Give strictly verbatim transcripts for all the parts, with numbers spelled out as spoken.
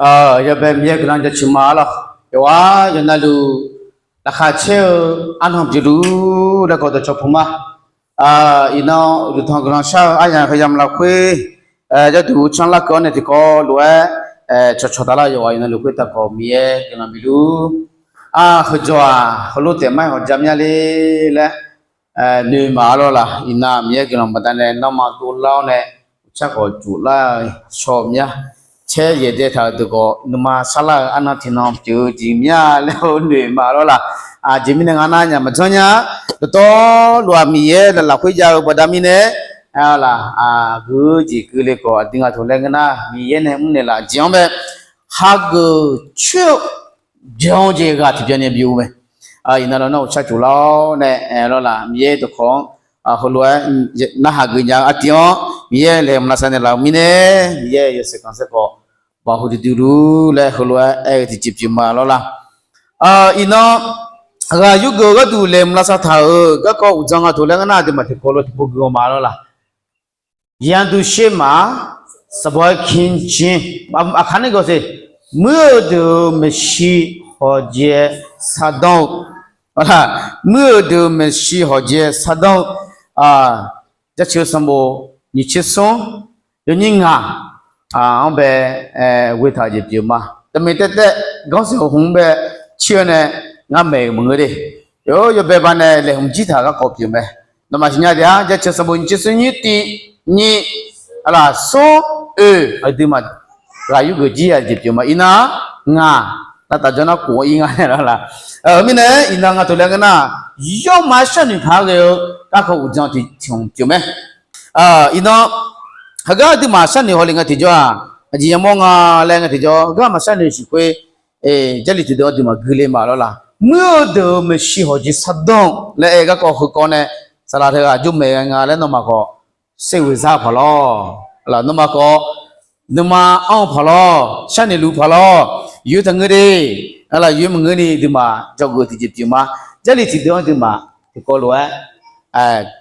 Yawbae Miqyaer guiqlanq jaceuq ma lawr. Yawqghaq yawqnavluf laqkhaq caer-eu arnan pyeufluf-ur laer kawv dawqcawq puq ma. Iqnan uqduqtanq guiqlanq shar-eu aryamq heuyamq lafkhoer, yawduq canr larkeuv-awr nae tiqkawv lof-aer cawqcawq taflar-eu yawqghaq yawqnavluf khoertav khawf Miqyaer guiqlanq bifluf-ur. Heudzawq-aq heulof taef mar-aer hawqja mya le laer noeq ma-a lawr laq. Iqnan Miqyaer guiqlanq baqdanae nanrma dovlar-awr nae uqtsar khawf cuflar-eu shawr-eu mya. Caer yaeqdaeq taq-euq deuq khawf nuima sarlar-eu arnan tiqnan pyeuf-eu jeq mya laer-eu noeq ma lawr laq. Aqjeq mirnae nga nar nya maqjanr nya. Dawqtawvluf-aq Miqyaer laf lafkhoer jav-eu baqda mirnae laq, aqgeu jeq keuvle khawf aqdui ngaq taq laer ngeur nar Miqyaer nae mrnaeq laf jeq-anr bae hageuf coer-eu byan-eu jeq ghaq tiqbyan ni byov-eu mae. Iqnan lawr nar uqtsar cuflar-awr nae lawr laq Miqyaer dawqkawq-anr heulof-aer narhaq geuf nya-eu artiv-anr Miqyaer laeqhmq lavsav naeqlaf-eu mirnae, Miqyaer yawshaef khanqsaer khawf baoq heu duidui lur laer heulof-aer aer-eu tiqjeq pyeuf ma lawr laq. Iqnan ghaq yurgeuf gharduq laeqhmq lavsav taq-euq garkawv uqdzan nga taq laer ngeur nar aqduimaf tiqkawv lof tiqpov gui-awr ma lawr laq. ယွန်သူရှေ့မှာ စပွဲခင်းခြင်း အခန်းကြီးကို ကြည့် Muir-eu deuq-euq maeqshi hawqjae sardanr-eu, muir-eu deuq-euq maeqshi hawqjae sardanr-eu, Jaceuq sanqbof nyiq tser smr, yawnyir ngaq-anr bae ghoetaq-eu jeq pyeuf ma. Teumirnae taev taev ganrsaeq hmq-anr bae cir-eu nae ngar maeq-euq maqngeur de. Yawbae baqdanae laeqhmq jir taq garkawv pyeuf mae. Nawmaf siqnya taef-a. Jaceuq sanqbof nyiq tser smr nyir tiv nyir, aqlaf smr oe, aqduimaf ghaq yurgeuf jir-a jeq pyeuf ma. Iqnan ngaq lavtaf jawr nar khof-anr ir nga lawr laq. Mirnae iqnan nga taq laer ngeur nar, yawrmaf-aer sharnoeq paq-aer ghae-eu garkawv uqdzan tiq hmq pyeuf mae. Iqnan heugar aqduimaf sharnoeq hawle nga tiqjawr-aq, aqjeq yamawr nga laer nga tiqjawr heugar maqshar noeq siq khoer, Jarlif tiqdeuq-anr aqduimaf guile ma lawr laq. Muir-eu deuq-euq maeqshi hawqjae sardanr laer aer-eu garkawv heukawv nae saqlaq teughaq jawr maeq nga laer nawmaf khawf saerghoeq zar-eu paq lawr. Nawmaf khawf nuima anr-eu paq lawr, sharnoeq luf paq lawr, yoer taqngeur de. Aqlaf yoer maqngeur ni aqduimaf dzawgeuf tiqjeq pyeuf ma. Jarlif tiqdeuq-anr aqduimaf tiqkawv lof-aer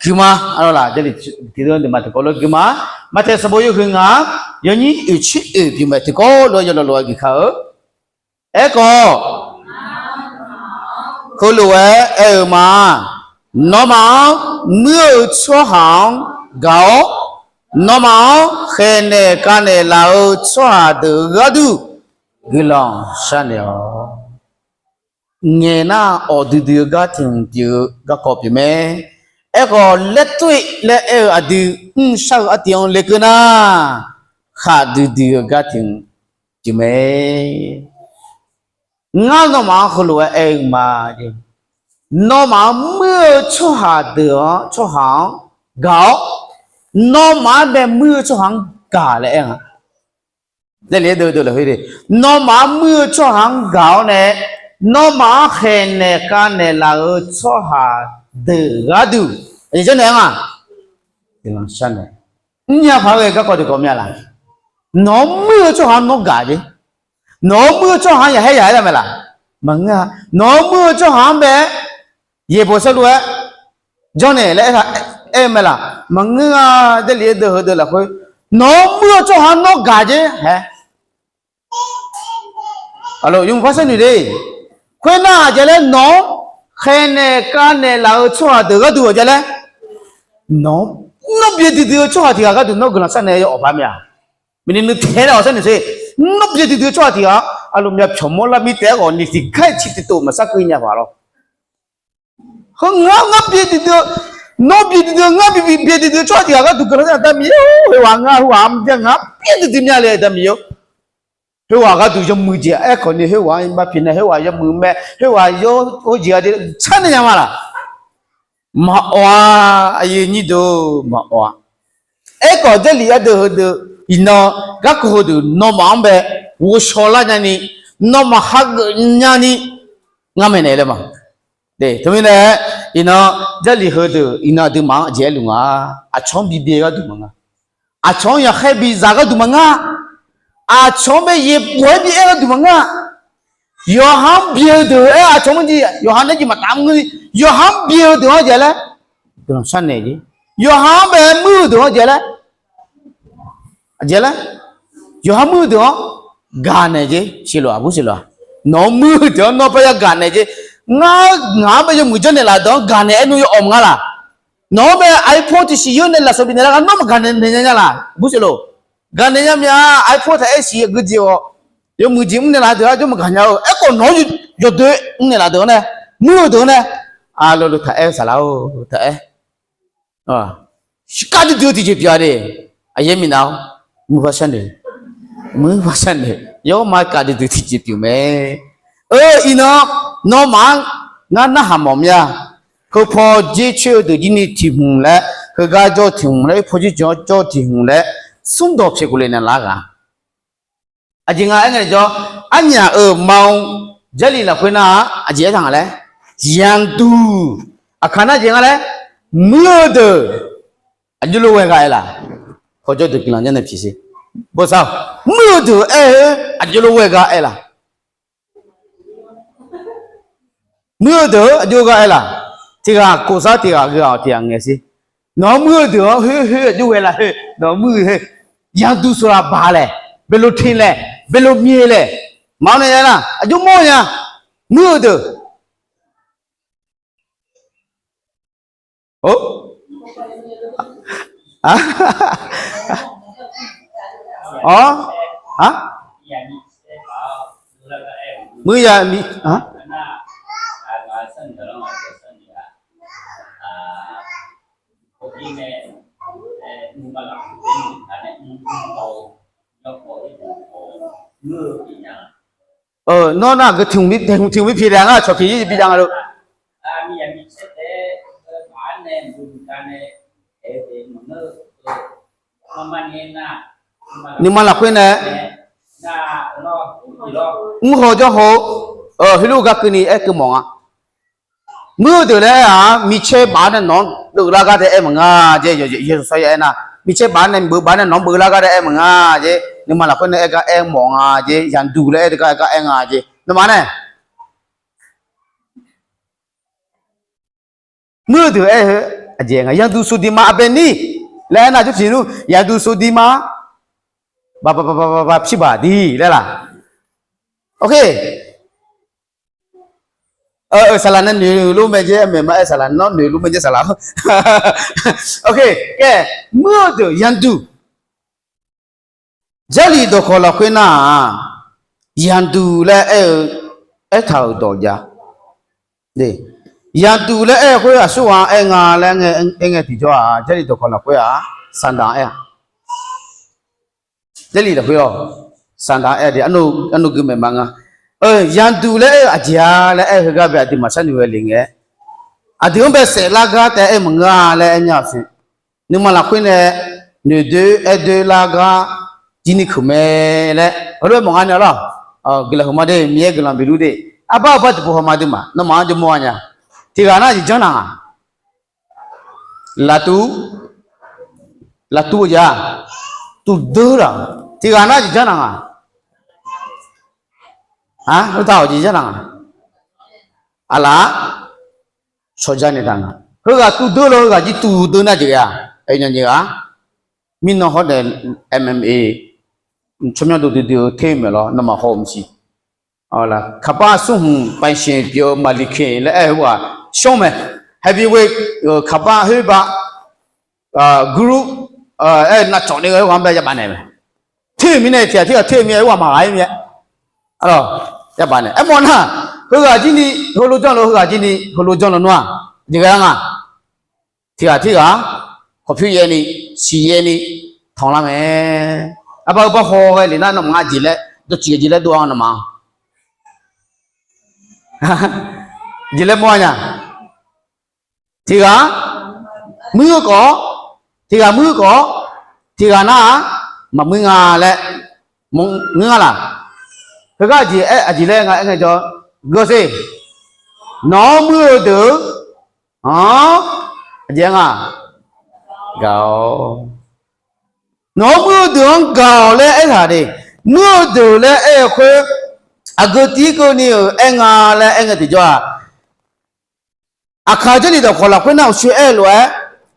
guima, Jarlif tiqdeuq-anr aqduimaf tiqkawv lof-aer guima. Maqtaeq sanqbof yawhuiq ngaq-anr yawnyir oeq tser oeq pyeuf mae. Tiqkawv lof-aer yawlawv lof-aer geuf kar-eu Aerkhawf, heulof-aer aer-eu ma. Nawmaf-anr muir-eu tsawrhaq-anr gaq-awr, nawmaf-anr khaeqnaeq kavnaeq laf-eu tsawrhaq deuq gharduq guiqlanq sharnaeq-awq. Ngaeq nar awq duidui-eu gar tiq hmq pyeuf-eu garkawv pyeuf mae. Aerkhawf, လက်တွေ့ laer aer-eu aqdui mrshar-eu artiv-anr lekeuv nar, khaqdui dui-eu gar tiq hmq pyeuf mae. Ngar nawmaf-anr heulof-aer aer-eu ma. Nawmaf-anr muir-eu tsawrhaq deuq-anr, tsawrhaq-anr gaq-awr, nawmaf-anr bae muir-eu tsawrhaq-anr gaq laer aer nga. Nawmaf-anr muir-eu tsawrhaq-anr gaq-awr nae, nawmaf-anr khaeqnaeq kavnaeq laf-euq tsawrhaq deuq gharduq, aqjeq janrnaeq-aer nga. Mrnya paq-aer ghae garkawv deuq kawv mya laq. Nawq-anr muir-eu tsawrhaq-anr nawr gaq jeq. Nawq-anr muir-eu tsawrhaq-anr yaqhaer yaq-aer la mae laq? Maqngeur-a. Nawq-anr muir-eu tsawrhaq-anr bae-aer yaeqbawq saerlu-aer janrnaeq laer aer-eu mae laq? Maqngeur-a. Jarlif-aer deuq heudeuq lafkhoer, nawq-anr muir-eu tsawrhaq-anr nawr gaq jeq hae. Aqlawq yawmuiq par sharnoeq de. Khoernar aqjeq laer nawq-anr khaeqnaeq kavnaeq laf-euq tsawrhaq deuq gharduq aqjeq laer, nawq-anr nawr byaerdui dui-eu tsawrhaq tiq ghaq gharduq nawr guiqlanq sharnaeq-eu yawawq bar mya. Miqni nuitaeq nae awq sharnoeq sher. Nawr byaerdui dui-eu tsawrhaq tiq ghaq-anr aqlawq myavpyawq mawrlar mirtaef-aer ghawq ni tiqgar-iq ciqtaq tov maqsar keuv nya paq lawr. Heu ngar ngar byaerdui dui-eu, nawr byaerdui dui-eu ngar byaerdui dui-eu tsawrhaq tiq ghaq gharduq guiqlanq sharnaeq da Miqyaer-or, heughaq ngar heughaq-anr byaer ngar byaerdui dui mya le da Miqyaer-or. Khoerghaq gharduq yawmuiq jeq aerkhawf ni khoerghaq-anr maqpyaeqnaeq, khoerghaq yawmuiq mae, khoerghaq yawr-eu jeq aqdui sharnaeq nya ma laq? Maqawq-a, aqyuif aqnyir deuq maqawq-a. Aerkhawf Jarlif ardeuv heudeuq iqnan garkawv heudeuq nawmaf-anr bae ghovshaw lar nyani, nawmaf hageuf nyani, ngar maeqnaeq laer ma. Teumirnae iqnan Jarlif heudeuq iqnan aqduimaf-anr aqjeq aerluf nga. Aqcawq-anr bibyae gharduq maqnga. Aqcawq-anr yaqkhaer bizaq gharduq maqnga. Aqcawq-anr bae yaeqbawq-aer bi aer gharduq maqnga. Yawqha-anr byae-eu deuq-aer aqcawq-anr jir yawqha nae jir maqtaf mr ngeur ni, yawqha-anr byae-eu deuq-anr jeq laer guiqlanq sharnaeq jeq. Yawqha-anr bae muir-eu deuq-anr jeq laer, aqjeq laer, yawqha muir-eu deuq-anr gaqnaeq jer siqlof-aq, bur siqlof-aq. Nawq-anr muir-eu deuq-anr nawr parya gaqnaeq jer. Ngar, ngaq-anr bae yawmuiq janrnaeq laf deuq-anr gaqnaeq aer nmr yaw awq mq nga laq. Nawq-anr bae iPhone tiqsiq yeur nae lafsawq bifnaeq lar gar nawr maqgaqnaeq naeq nya nya laq, bur siqlof. Gaqnaeq nya mya, iPhone taq aer siq gui jeq-awq. Yawmuiq jeq mrnaeq laf deuq-anr jawr maqgaq nya-eu. Aerkhawf nawq-anr yawdeuq mrnaeq laf deuq-anr nae, muir-eu deuq-anr nae, aqloqloq taq aer-eu saqlaq-or, taq aer. Shirkav duidui-eu tiqjeq pyeuf-a de. Aqyaer minav-awr, muir par sharnoeq, muir par sharnoeq, yawr ma kav duidui tiqjeq pyeuf mae. Eu, iqnan, nawmaf-anr ngar narhaq mawf mya. Heupaw jer coer-eu deuq jir ni tiq hmq laer, heugar jawr-eu tiq hmq laer, paw jer coer-anr jawr-eu tiq hmq laer, smrdawq pyaeqkhof le naeq lar ghaq. Aqjeq nga aer ngae jawr, arnyaf-euq ma-eu Jarlif lafkhoer nar-aq, aqjeq aertaq nga laer, yanduq. Aqkaq nar jeq nga laer, muir-eu deuq aqjox lof ghae gha aer laf. Hawjawr deuq guiqlanq janrnaeq pyeuf sher. Bosav-awq, muir-eu deuq aer-eu aqjox lof ghae gha aer laf. Muir-eu deuq-eu aqjox gha aer laf. Tiq ghaq kof sar tiq ghaq gheu-awq tiq ghaq ngaeq sher. Nawq-anr muir-eu deuq-anr khoer khoer aqjox ghae laf khoer nawq-anr muir-eu khoer. Yanduq saqlaq baq laeq, belof teq laeq, belof myaeq laeq, maqanr nae aer nar aqjox mawr nya. Muir-eu deuq Or, muiq ya mi, nawr nar geu tiq hmq bi pyeuf daef nga, cawq pyeuf-ir bi jav nga lof. Nuima lafkhoer nae mrhaw jawr haw-eu heulof-eu gar keuvni aer keuv mawf nga. Muir-eu deuq laer aer-aq, micaer baf-awr nae nawq-anr deuvlar gar taef aer maqnga jeq, yawzawq sawr ya aer nar, micaer baf-awr nae beuf baf-awr nae nawq-anr beuvlar gar taef aer maqnga jeq, nuima lafkhoer nae aer gar aer mawf nga jeq, yanduq laer aer gar aer nga jeq, nawmaf nae muir-eu deuq aer-eu, aqjeq nga, yanduq saqdima aqbae nir laer aer nar jawr pyeuf nmr, yanduq saqdima, baq baq baq baq baq baq pyerbaq dir laer laq. Ok. Saqlaq nae noeqluf mae jer, maeqma aer saqlaq nawr noeqluf mae jer saqlaq. Ok, kae, muir-eu deuq yanduq. Jarlif dawqkawq lafkhoer nar-aq, yanduq laer aer-eu, aertaq-euq dawq jav. Yanduq laer aer-eu khoer aqsurghaq-anr aer nga laer aer ngae tiqjawr-aq, Jarlif dawqkawq lafkhoer-aq, saqdaq aer-a. Jarlif lafkhoer-awq, saqdaq aer-a de, arnav gui maeqma nga. Yanduq laer aer-eu aqjeq-a laer aer-eu heugar bae aqduimaf sharnoeq ghae le ngae, aqdui-anr bae saeflar gar taef aer maqngeur-a laer aer nya-awq siq. Nuima lafkhoer nae noeqdoer aerdoer lar gar jir ni keuq mae laer heulof-aer mawf nga nae lawr. Guiqlanq heuq ma de, Miqyaer guiqlanq bif luf de. Arbar-eu bar tiqpov hawma duimaf nawmaf-anr jawrmawr-a nya. Tiq ghaq nar jeq janr naq nga. Laftuv, laftuv-eu jeq-a, tuvdeur laf. Tiq ghaq nar jeq janr naq nga. Aqlaf, cawqja naeq taq nga. Heughaq tuvdeur lawr, heughaq jir tuvdeur nar jeq ghae-a. Aqyawfnyaf nyiq ghaq, mirnan hawr nae M M A tsawrmyanr dov duidui-eu ter maeq lawr, nawmaf haw-eu maqsiq. Kaqbar smr hmq แปดสิบ pyeuf-eu maqliq keq laer aer-eu khoer-aq, shawr mae. Heavyweight-euq kaqbar khoer ba, guru, aer navcawv ni-eu khoer ghaq-anr bae yabaf naeq mae. Ter-eu mirnae tiq ghaq ter-eu mirnae khoer ghaq maqghaq-ir mir-aer, yabaf naeq aermawf nar, heughaq jir ni heulof janr lo, heughaq jir ni heulof janr lo nmr-aq, jeq ghae-a nga. Tiq ghaq tirghaq khawf pyur yaer ni, siq yaer ni tanqlar mae. Arbar-eu bar haw ghae le nar nawmaf nga jeq laer dawqciq jeq laer dov-a nawmaf. Jeq laer mawr-a nya. Tiq ghaq muir-eu khawf, tiq ghaq muir-eu khawf, tiq ghaq nar-aq maqmuir nga laer ngeur nga laq. Heugar aqjeq aer, aqjeq laer nga aer ngae jawr, geur sher. Nawq-anr muir-eu deuq-anr aqjeq nga, gaq-awq. Nawq-anr muir-eu deuq-anr gaq-awq laer aertaq de. Muir-eu deuq laer aer-eu khoer, aqgeu tiv keuvni-euq aer nga laer aer ngae tiqjawr-aq, Aqkaq Jarlif dawqkawq lafkhoer nar uqshoe aer-eu lof-aer,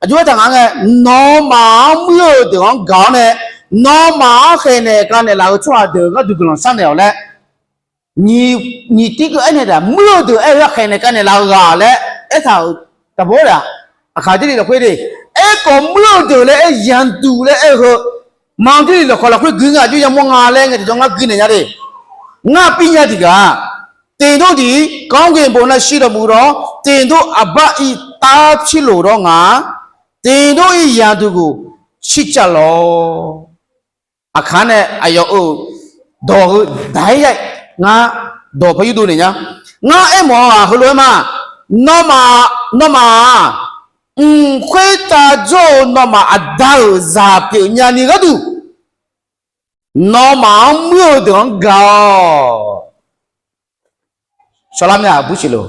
aqjox aertaq nga ngae, nawmaf-anr muir-eu deuq-anr gaq-awr nae, nawmaf-anr khaeqnaeq kavnaeq laf-euq tsawrhaq deuq gharduq guiqlanq sharnaeq-awq laer, nyiq tir keuv aernaeq taef-a, muir-eu deuq aer-eu-aq khaeqnaeq kavnaeq laf-eu ghaq laer aertaq-euq taqbawr-a. Aqkaq Jarlif lafkhoer de, aerkhawf muir-eu deuq laer aer, yanduq laer aer-eu heu, maq-anr Jarlif lafkawq lafkhoer gui nga, aqjox yamawr nga laer ngae tiqjawr ngar guinaeq nya de. Ngar pir nya tiqghaq-a, တင်တို့သည် ကောင်းကင်ဘုံ၌ရှိတော်မူသော သခင်တို့အဘ၏ သားဖြစ်လိုသောငှာ သခင်တို့၏ ရန်သူကို ချစ်ကြလော့. Aqkaq nae aqyawf-euq dawq heu daq-ir ya-ir, ngar dawq par yurdov naeq nya. Ngar aermawf-eu-aq heulof-aer ma, nawmaf, nawmaf-aq, mq khoertav jawr-eu nawmaf aqda-euq zaq pyeuf nyani gharduq, nawmaf-anr muir-eu deuq-anr gaq-awq. Shawrlar mya, aqbur siq lof.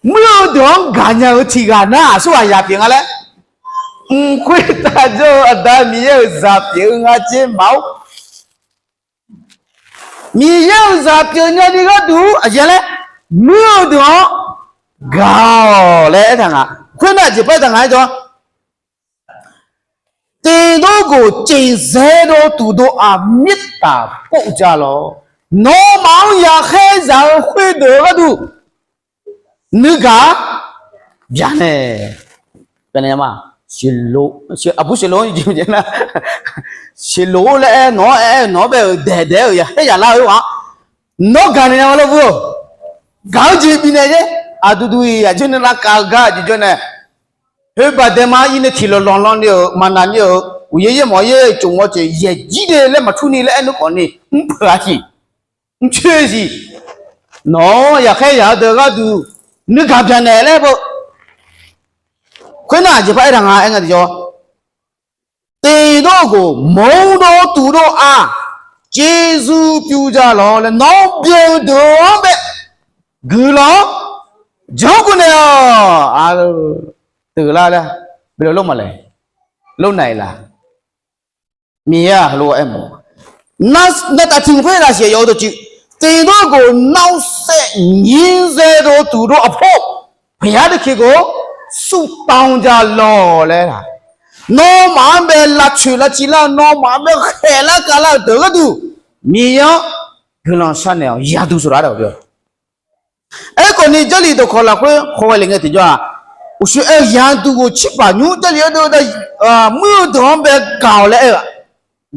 Muir-eu deuq-anr gaqnya-eu tiqghaq nar aqsurghaq zaq pyeuf nga laer, mq khoertav jawr-eu Aqda Miqyaer-euq zaq pyeuf-eu nga jer maq-awr, Miqyaer-euq zaq pyeuf nyani gharduq aqjeq laer, muir-eu deuq-anr gaq-awq laer aertaq nga. Khoernar aqjeq par aertaq nga aer jawr, သင်တို့ကို ကျိန်ဆဲသော သူတို့အား မေတ္တာပို့ကြလော့. Nawmaf-anr yaqkhaer zaq-eu khoerdeuq-eu gharduq nuigaq byanae, aqbur siq lof-anr jeq nar, siq lof-or laer aer, nawq-anr aer-eu nawq-anr bae-euq daeqdaeq-aer-euq yaqkhaer yaqlar-eu-aq, nawr gaqnaeq nya ma lawr bur-eu, gaq-eu jeq bifnaeq-aer, aqdui dui-iq aqjox nae lavkav-eu gar aqjeq jawrnae, khoerbaq daema-anr ir nae tiq lanqlanq lan ni-euq maqnaq ni-euq uqyaer yaermawf yaer tsof mawr jeq yaeq jir de laer maqtur ni laer aer nmr khawf ni mrpeuq-a siq, mrcoer siq. Nawq-anr yaqkhaer yaq-eu deuq gharduq nuigaq byanaeq laer beu. Khoernar aqjeq par aertaq nga aer nga tiqjawr, သင်တို့ကို မုန်းသော သူတို့အား ကျေးဇူးပြုကြလော့ laer, nawr byan-eu deuq-anr bae guiqlanq-anr janr guvnaeq-awq. Teular laer, beular lor maqlaeq, lor naq-iq laq. Miqyaer-aq heulof-aer aermawf, nar taf tiq mq khoer lafsiq yawf-eu dawqtsuif, သင်တို့ကို နှောင့်ယှက်ညှဉ်းဆဲသော သူတို့အဖို့ ဘုရားသခင်ကို ဆုတောင်းကြလော့ laer-aq, nawmaf-anr bae lavcoeq lavciv lar-eu, nawmaf-anr bae khaeqlar kavlar-eu deuq gharduq, Miqyaer-anr guiqlanq sharnaeq-awq, yaqduq sawqdaq-a daq-eu. Aerkhawf ni Jarlif dawqkawq lafkhoer hawghae le ngae tiqjawr-aq, uqshoe aer-eu yaqduq ghof tserpaq nymr Jarlif-anr deuv-eu muir-eu deuq-anr bae gaq-awq laer aer-eu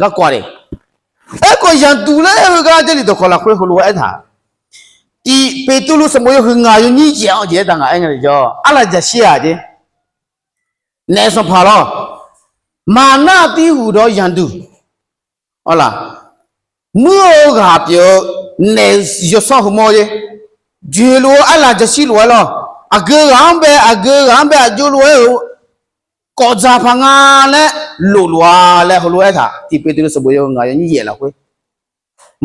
garkawv-a de. Aerkhawf yaqduq laer aer-eu gar Jarlif dawqkawq lafkhoer heulof-aer aertaq, Tiq Beqtuvluv sanqbof yawhuiq ngaq yawnyir yaeq-anr jeq aertaq ngaq aer ngae tiqjawr, arlaqjaqshir-aq jeq, naef sanqpaq lawr, maqnar tirhuiq dawr yaqduq, awr laq, muir-eu ghaq pyeuf-eu naef yawsanr heumawr-eu jeq, joeqluf-eu arlaqjaqshir lof-aer lawr, aqgeu ghaq-anr bae aqgeu ghaq-anr bae aqjox lof-aer-eu kawfdzaq paq nga laer lofluf-a laer heulof-aer taq. Tiq Beqtuvluv sanqbof yawhuiq ngaq yawnyir yaeq lafkhoer,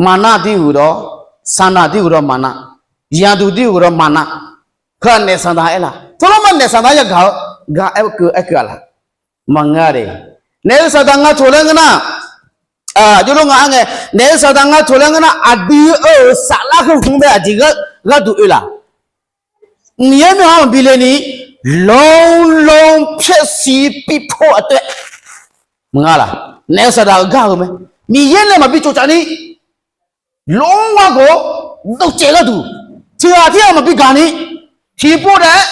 maqnar tirhuiq dawr, saqnaq tirhuiq dawr maqnav, yaqduq tirhuiq dawr maqnav, heu-aq naef saqdaq aer laq, tawrlawr ma naef saqdaq yagaq-eu gar aer keuv aer keuv-a laq. Maqngeur de. Naef-eu saqdaq nga toq laer ngeur nar, jawrlor nga-aer ngae, naef-eu saqdaq nga toq laer ngeur nar, aqdui-euq saflar heu hmq bae aqjeq gharduq oe laq. Miqyaer meuq-anr maqbi le ni, လုံးလုံးဖျက်ဆီးပစ်ဖို့အတွက် maqnga laq. Naef-eu saqdaq-euq gar-eu mae, Miqyaer nae maqbi tsoftsaf ni, လုံးဝကို dawqcaev gharduq, tiq ghaq tir-aq maqbi gaq ni, tiqpov taef-aer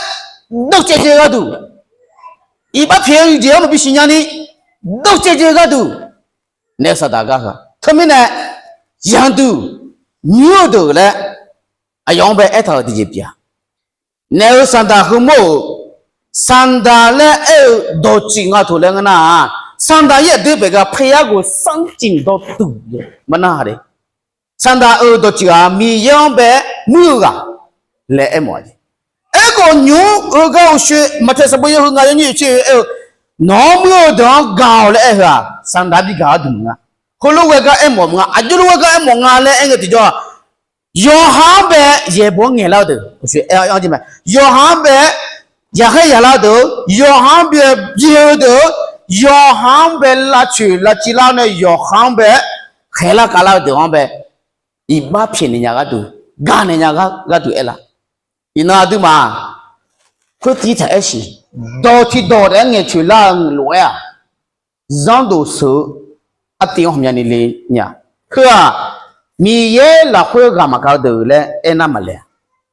dawqcaev jeq gharduq, iqbax pyaeq-eu jeq-anr maqbi siqnya ni, dawqcaev jeq gharduq, naef-eu saqdaq gar heu-a. Teumirnae yaqduq, nymr-eu deuq laer aqyawf-anr bae aertaq-euq tiqjeq pyeuf-a. Naef-eu saqdaq heumawr-euq, saqdaq laer aer-eu dawqtsuif nga toq laer ngeur nar-aq, saqdaq-ir aqdoer baeq gar ဘုရားကို ဆန့်ကျင်သောသူ maqnar ha de. Saqdaq-euq dawqtsuif-aq Miqyaer-anr bae muir-eu ghaq laer aermawf-a jeq. Aerkhawf nymr-eu gar uqshoe Maqtaeq sanqbof yawhuiq ngaq yawnyir yaeq tser-eu aer-eu, nawq-anr muir-eu deuq-anr gaq-awq laer aer heu-aq, saqdaq bi gaq-awr duq maqnga. Heulof ghae gar aermawf maqnga, aqjox lof ghae gar aermawf nga laer aer ngae tiqjawr-aq, yawqha-anr bae yaeqbawq-anr ngaeqlar-eu deuq, yawqha-anr bae yaqkhaer yaqlar-eu deuq, yawqha-anr bae byae-eu deuq, yawqha-anr bae lavcoeq lavciv lar-awr nae yawqha-anr bae khaeqlar kavlar-eu deuq-anr bae iqbax pyaeqnaeq nya gharduq, gaqnaeq nya gharduq aer laf. Iqnan aqduimaf khoertiq taq aer siq, dawq tiqdawq taef-aer ngaeqcoeq lar-eu lof-aer-aq, zanrdof sheuq-eu artiv-anr ghawqmyani le nya. Heu-aq, Miqyaer lafkhoer ghaq maqgaq-eu deuq laer aernar maqle-a.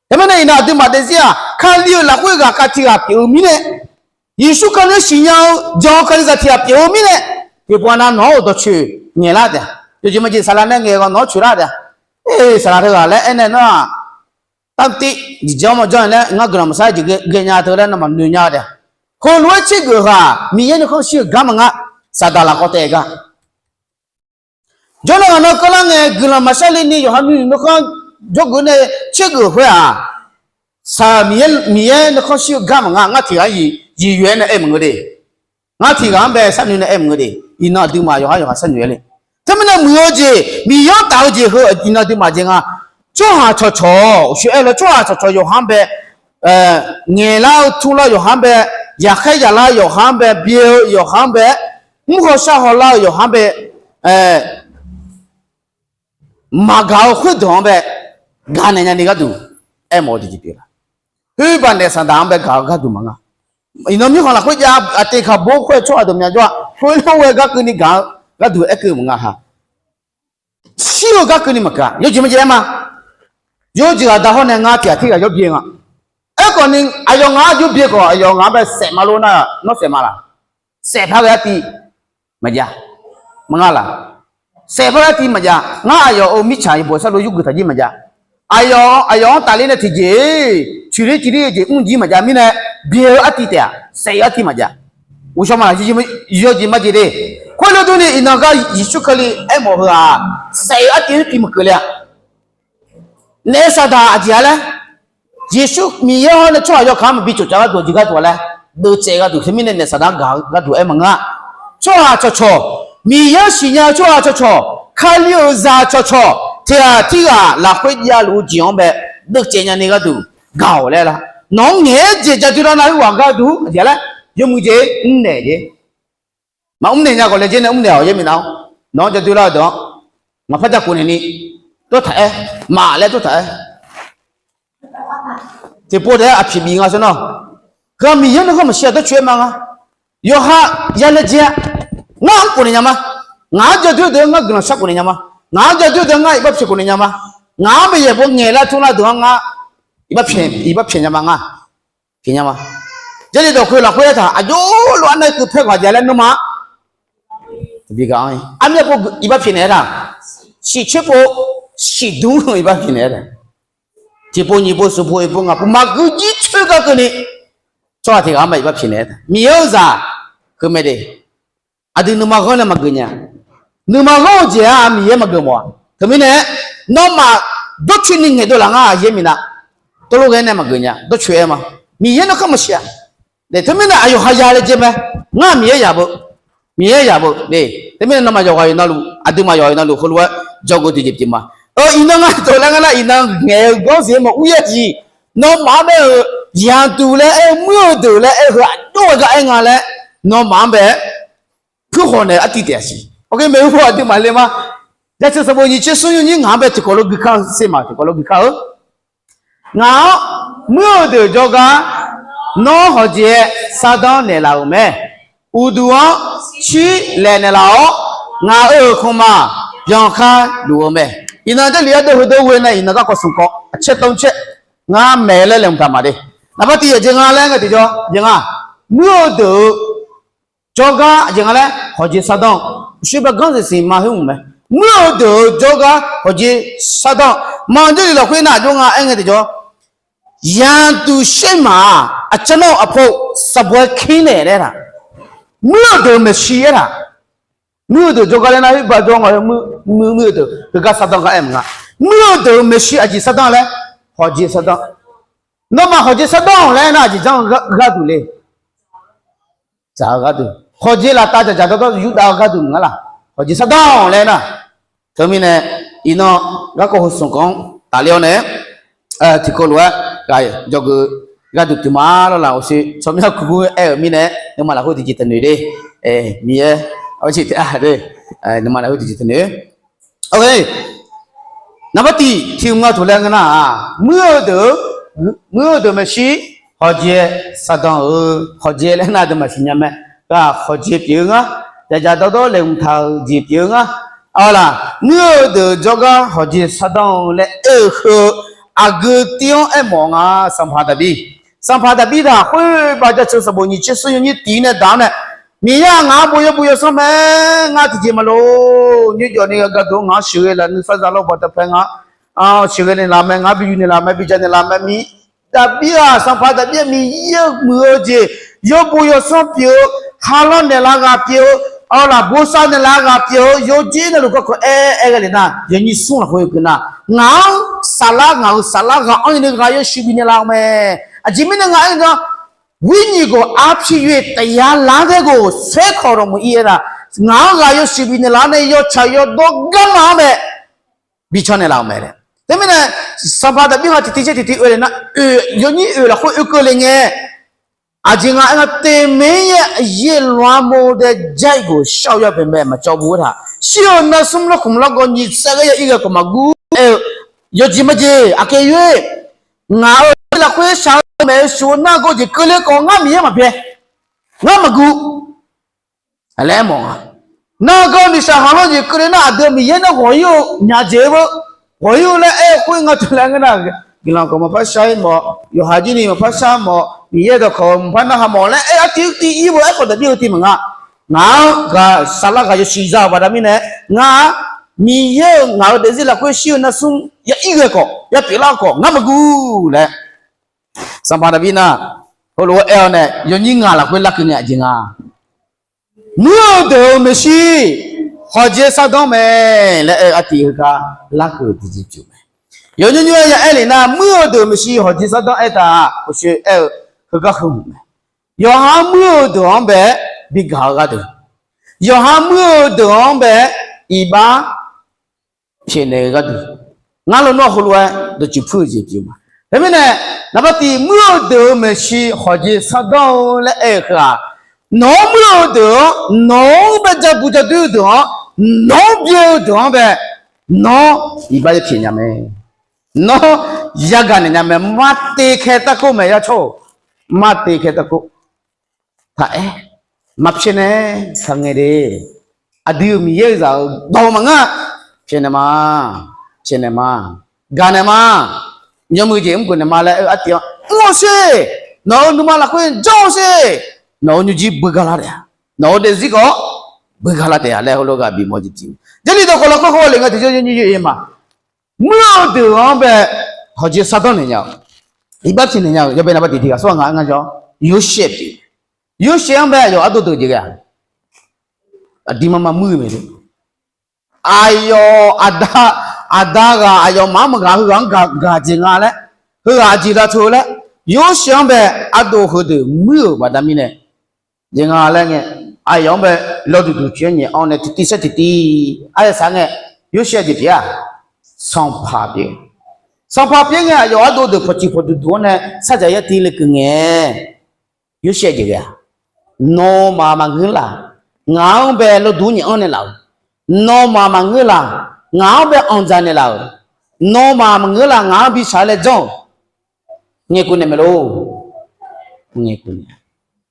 Teumirnae iqnan aqduimaf daefzir-aq, Kali-euq lafkhoer ghaq ka tiq ghaq pyeuf-eu mirnae, Yeqsur Kali-anr siqnya-eu jan-eu Kalizaq tiq ghaq pyeuf-eu mirnae, tiqpov nav nawq-anr-euq dawqcoeq ngaeqlar taef-a. Yawjeq majeq saqlaq nae ngaeq-eu gaq nawq-anr coeqlar taef-a. Saqlaq teughaq laer aernaeq nar-aq, tartiv jeq janr maqjanr laer ngar guiqlanq maqshar jeq ghaenya teu laer nawmaf noeq nya-eu taef-a. Heulof-aer tsergeuf-aq Miqyaer nuikhanr shir-eu gar maqnga. Saqdaq lafkawv taef-eu gar jawrnan ghaq nan keuvlar ngae guiqlanq maqshar le ni yawqha nuinoeq nuikhanr jawrgeuf nae tsergeuf khoer-aq, saq Miqyaer nuikhanr shir-eu gar maqnga. Ngar tiq ghaq-anr yiq yoeq-aer nae aer maqngeur de. Ngar tiq ghaq-anr bae sharnoeq nae aer maqngeur de. Iqnan aqduimaf yawqha yawqha sharnoeq-aer le. Teumirnae muiq-eu jeq, Miqyaer-anr taf-eu jeq heu iqnan aqduimaf jeq nga. Tsawrhaq cawqcawq-awr, uqshoe aer-eu tsawrhaq cawqcawq yawqha-anr bae, ngaeqlar-eu turlar yawqha-anr bae, yaqkhaer yaqlar yawqha-anr bae, bye-eu yawqha-anr bae, mrhaw sharhaw lar-eu yawqha-anr bae, maqgaq-eu khoerdeuq-anr bae gaqnaeq nyani gharduq aermawf-eu tiqjeq pyeuf la? Khoer baqnaeq saqdaq-anr bae gaq-eu gharduq maqnga. Iqnan mirkhanq lafkhoer jav aqteq kaq bo khoer tsawrhaq deuq myaq jawr-a. Khoerlof-aer gar keuvni gaq-eu gharduq aerkeuv maqnga ha. Shir-eu gar keuvni maqgaq. Yawjeq majeq aer ma. Yawjeq aqda hawr nae ngar tiq ghaq tirghaq yawbye nga. Aerkhawf ni aqyawf ngaq-anr yawbye khawf aqyawf ngaq-anr bae saef ma lor nar nawr saef ma laq? Saef par ghae artiv maqjav. Maqnga laq? Saef par ghae artiv maqjav. Ngar aqyawf-euq mirtsaq yawbaw sharlo yurgeuf taq jir maqjav. Aqyawf, aqyawf-anr tafler nae tiqjeq-iq coeqler civler-eu jeq mr jir maqjav mirnae, bye-eu artiv taef-aq saef-eu artiv maqjav. Uqshawr ma laq? Yawjeq majeq de. Khoerlof durni iqnan gar Yeqsur Kali aermawf heu-aq, saef-eu artiv-anr tiv maqkeuv le-a. Naef saqdaq aqjeq-a laer, Yeqsur Miqyaer hawr nae tsawrhaq yawkaq-anr maqbi cawqcaf gharduq aqjeq gharduq-a laer, deuvtsaev gharduq teumirnae naef saqdaq-anr gaq-eu gharduq aer maqnga. Tsawrhaq cawqcawq, Miqyaer-anr siqnya-eu tsawrhaq cawqcawq, Kali-euq zaq cawqcawq, tiq ghaq tirghaq lafkhoer javluf-eu jeq-anr bae deuvtsaev nyani gharduq gaq-awq laer la? Nawq-anr ngaeq-aer jeq ja doerlar nar khoerghaq gharduq aqjeq-a laer, yawmuiq jeq mrnaeq jeq. Maqmr naeq nya khawf laejae nae mrnaeq-awq yaermiq nav-awr. Nawq-anr ja doerlar-eu deuq-anr maqpar ja khof naeq ni, dawrtaq-aer, maqlaer dawrtaq-aer. Tiqpov taef-aer aqpiq bif nga sawr nar, heu-aq Miqyaer nuikhanr maqshir-aq dawrcoeq-aer ma nga. Yawqha ya laejae-a. Ngar mr khof naeq nya ma. Ngaq-anr ja doer deuq-anr ngar guiqlanq shar khof naeq nya ma. Ngaq-anr ja doer deuq-anr ngar iqbax pyaeq khof naeq nya ma. Ngaq-anr bae yaeqbawq ngaeqlar turlar deuq-anr ngar iqbax pyaeq, iqbax pyaeq nya ma nga. Pyaeq nya ma. Jarlif dawq khoer lafkhoer aertaq aqjox lof-aer nar keuv paer ghaq jav laer nawmaf bi gaq-anr armyavpov iqbax pyaeqnaeq-aer taq. Shiqcoer pov, shiqdmr iqbax pyaeqnaeq-aer taq. Tiqpov nyiq pov smq pov oeq pov ngaq pov maqgui jir coer gar keuvni, tsawrhaq tiq ghaq-anr ma iqbax pyaeqnaeq-aer taq. Miqyaer-euq zaq keuv mae de. Aqdui nuima ghanr nae maqgeuf nya. Nuima ghanr-eu jeq-aq Miqyaer maqgeuf mawf-a. Teumirnae nawmaf dawrcoeni ngaeqdov laf ngar aqyaer minav. Tawvlov ghae nae maqgeuf nya dawrcoeni aer ma. Miqyaer narkhanr maqsiq-a. Teumirnae aqyawf ha ya laejae mae. Ngar Miqyaer yaq beu. Miqyaer yaq beu. Teumirnae nawmaf yawqghaq yawqnavluf aqduimaf yawqghaq yawqnavluf heulof-aer dzawgeuf tiqjeq pyeuf ma. Iqnan ngar dawq laer ngar nar iqnan ngaeq-eu gawrzeq-aer maqur ya-iq. Nawmaf-anr bae-euq yaqduq laer aer-eu muir-eu deuq laer aer-eu heu aqjox-aer gar aer nga laer nawmaf-anr bae-aer puirkhawf naeq-eu artiv taef-a siq. Maeqhu paw aqduimaf le ma. Jaceuq sanqbof nyiq tser smr nymr nyir ngaq-anr bae tiqkawv lof gui kar-eu ser ma tiqkawv lof gui kar-eu. Ngaq-anr muir-eu deuq jawrgar nawr hawqjeq-aer sardanr naeqlaf-euq mae. Uqduq-anr shir laeq naeqlaf-awr, ngaq-euq khmqmaq byankhar luf-eu mae. Iqnan Jarlif yar deuv heudeuv ghoe nae iqnan garkawv smqkawv aqcaer tawv caer ngar maeq laer laeqhmq taq ma de. Naqbar tiq yaq jeq nga laer ngae tiqjawr jeq nga. Muir-eu deuq-eu jawrgar jeq nga laer hawqjeq sardanr-eu, uqshoe baganr zifsiq ma khoer mq mae. Muir-eu deuq-eu jawrgar hawqjeq sardanr-eu, manq Jarlif lafkhoer nar aqjox nga aer ngae tiqjawr yaqduq shaermaf-aq aqcawq nawr aqpov sanqbof-aer kir naeq laer taq. Muir-eu deuq-eu maeqshi aer taq. Muir-eu deuq jawrgar laer nar, oerbar jawr nga, muir-eu deuq heugar sardanr gar aer maqnga. Muir-eu deuq-eu maeqshi aqjeq sardanr laer, hawqjeq sardanr. Nawmaf hawqjeq sardanr laer nar aqjeq janr-eu gharduq le. Dzaq-eu gharduq, hawqjeq laftav dzaqdzaq dawrdawr yurdav-eu gharduq maqnga laq. Hawqjeq sardanr laer nar, teumirnae iqnan garkawv heu smqkawv-anr tafler-awr nae tiqkawv lof-aer ghaq dzawgeuf gharduq pyeuf ma lawr laq. Uqshoe tsawrmyanr kuv aer-euq mirnae nuima lafkhoer tiqjeq taqnoeq de. Miqyaer arciq taef-a de. Nuima lafkhoer tiqjeq taqnoeq. Naqbar tiq tiq mq nga toq laer ngeur nar-aq, muir-eu deuq, muir-eu deuq maeqshi hawqjeq sardanr-eu, hawqjeq laer nar deuq maqsiq nya mae. Ghaq hawqjeq pyeuf-eu ngar. Daefdzaq dawrdawr laeqhmq taq-euq jeq pyeuf-eu ngar. Arlaq, muir-eu deuq jawrgar hawqjeq sardanr-eu laer aer-eu heu, aqgeu tiv-anr aermawf nga. Sanqpaq Daqbir, Sanqpaq Daqbir taq khoerbav jaceuq sanqbof nyiq tser smr yawnyir tiq nae daq-anr nae, Miqyaer-aq, ngaq-anr bof yawbuv yawsanr mae. Ngar tiqjeq maqloq. Nymrjawf ni gharduq-anr ngaq-anr sheuqghae laf nuisar za lawr baqda pae ngaq-anr sheuqghae naeqlaf mae, ngaq-anr bi yuf naeqlaf mae, bi ja naeqlaf mae. Miq Daqbir-aq, Sanqpaq Daqbir-aq, Miqyaer-euq muiq-eu jeq yawbuv yawsanr pyeuf-eu, khalawr naeqlaf ghaq pyeuf-eu, arlaq bosav naeqlaf ghaq pyeuf-eu, yawjeq navluf garkawv aer-aer ghae le nar, yawnyir smr lafkhoer keuv nar, ngaq-anr saflar, ngaq-euq saflar ghaq-anr ni ghaq yawshuif bifnaeq laf-eu mae. Aqjeq mirnae ngaq-anr aer-eu nar, wirnyiq gawq arpir yoe tafyar lar-anr ghae ghof saerkawq dawqmuiq ir aer nar, ngaq-anr ghaq yawshuif bifnaeq laf-awr nae yawtsaq yawdawr garma-anr mae bican naeqlaf-eu mae laer. Teumirnae, Sanqpaq Daqbir ha tiqtiv caer tiqtiv oe le nar, oeq yawnyir oeq lafkhoer oekeuv le ngae, aqjeq nga aer nga, แต่แม้ เอเลียห์ ลงมาได้ jaq-ir ghof shar-eu yawbae mae maqcawv bu-aer taq, shir-euq nar smr lawrkhmq largawv nyiq tsaev ghae ya ir ghae khawf maqguv aer-eu, yawqjeq majeq aqkae yoer, ngaq-euq lafkhoer shaq-eu maeqshi-eu nargawr jeq keuvle khawf ngar Miqyaer maqbyae, ngar maqguv laer aermawf nga. Nargawr nuishaq khanqlanr jeq keuvle nar aqdui Miqyaer nar ghawq-ir-eu myaq jeq-eu, ghawq-ir-eu laer aer-eu khoer nga teu laer ngeur nar, guiqlanq khawf maqpar shar-ir mawf, yawqha jir ni maqpar shar mawf, Miqyaer dawqkawq maqpar narhaq mawf laer aer-eu artiv tiv-ir-eu aerkhawf Daqbir-eu tiv maqnga. Ngaq-anr ghaq saflar ghaq yawshuif za-euq baqda mirnae, ngar Miqyaer-euq ngaq-euq daefzir lafkhoer shir-eu nar smr ya ir ghae khawf ya pyeuflar-eu khawf ngar maqguv laer, Sanqpaq Daqbir nar heulof-aer aer-awr nae yawnyir ngaq lafkhoer larkeuv ngae aqjeq nga. Muir-eu deuq-euq maeqshi hawqjeq sardanr mae laer aer-eu artiv heugar larkeuv tiqjeq pyeuf mae. Yawnymr nymr-aer ya aer lef nar, muir-eu deuq-euq maeqshi hawqjeq sardanr aertaq-aq, uqshoe aer-eu heugar heu hmq mae. Yawqha-anr muir-eu deuq-anr bae-aer bigaq-eu gharduq, yawqha muir-eu deuq-anr bae-aer iqbax pyaeqnaeq-eu gharduq, ngar lawnmr-eu heulof-aer dawqtsuif puir-eu jeq pyeuf ma. Teumirnae, naqbar tiq muir-eu deuq-euq maeqshi hawqjeq sardanr-eu laer aer-eu heu-aq, nawq-anr muir-eu deuq-anr, nawq-anr bae ja bu ja doer-eu deuq-anr, nawq-anr byae-eu deuq-anr bae, nawq-anr iqbax yapyaeq nya mae. Nawr yagaq naeq nya mae. Martev kae tarkov mae yarcawr-eu. Martev kae tarkov taq-aer, maqpyaeqnaeq taqngae de. Aqdui-euq Miqyaer-euq zaq-euq dawq maqngeur-a. Pyaeqnaeq ma. Pyaeqnaeq ma. Gaqnaeq ma. Yawmuiq jeq mrgeuf naeq ma laer aer-eu artiv-anr mr-awr sher. Nawq-euq nuima lafkhoer janr-awr sher. Nawq-euq nymrjir beugar lar taef-a. Nawq-euq daefzir khawf beugar lar taef-a laer heulof-aer ghaq bimawr jeq tiq. Jarlif dawqkawq lafkhoer khawf le ngae tiqjawr nymrjir yoeq ma. Muir-eu deuq-anr bae hawqjeq sardanr naeq nya-eu, iqbax pyaeqnaeq nya-eu yawbae naqbar tiq tiq ghaq sawr-a nga-aer ngar jawr, Yorsaev pyeuf. Yorsaev-anr bae aqyawf ardov deuq jeq ghae-a. Aqdirmar mar muir-eu mae. Aqyawf aqda, aqda ghaq aqyawfmaf-anr maqgaq heughaq-anr gaq jeq nga laer, heughaq aqjeq lavteu-eu laer, Yorsaev-anr bae ardov heudeuq muir-euq baqda mirnae jeq nga laer ngae, aqyawf-anr bae lawduq duq tiq-aer nyaef-awr nae tiqtiv saer tiqtiv aryasaq ngae, Yorsaev jeq pyeuf-a. Sanqpaq pyeuf. Sanqpaq pyeuf ngae aqyawf ardov deuq pawqtsuif pawqduq duq-anr nae sarjaq yar tiv le keuv ngae, Yorsaev jeq ghae-a. Nawmaf maqngeur laf, ngaq-anr bae lawduq nyaef-anr naeqlaf-euq. Nawmaf maqngeur laf, ngaq-anr bae anqdzaq naeqlaf-euq. Nawmaf maqngeur laf, ngaq-anr bi shaq-aer laejanr-euq. Ngaeqkeuv naeq mae lor. Ngaeqkeuv naeq.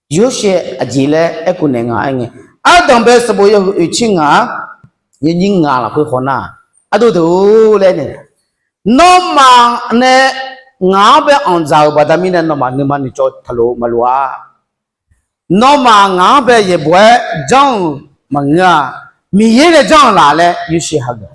Yorsaev aqjeq laer aerkeuv naeq nga aer ngae, ardanq bae sanqbof yawhuiq oeq tser ngaq-anr, yawnyir ngaq lafkhoer khawf nar, ardov deuq-or laer aer naeq, nawmaf nae ngaq-anr bae anqdzaq-euq baqda mirnae nawmaf nuima nuicawv taqlof maqlof-a. Nawmaf ngaq-anr bae yaeqbawq-aer janr-euq maqngeur-a. Miqyaer nae janr-euq laf laer Yorsaev hageuf.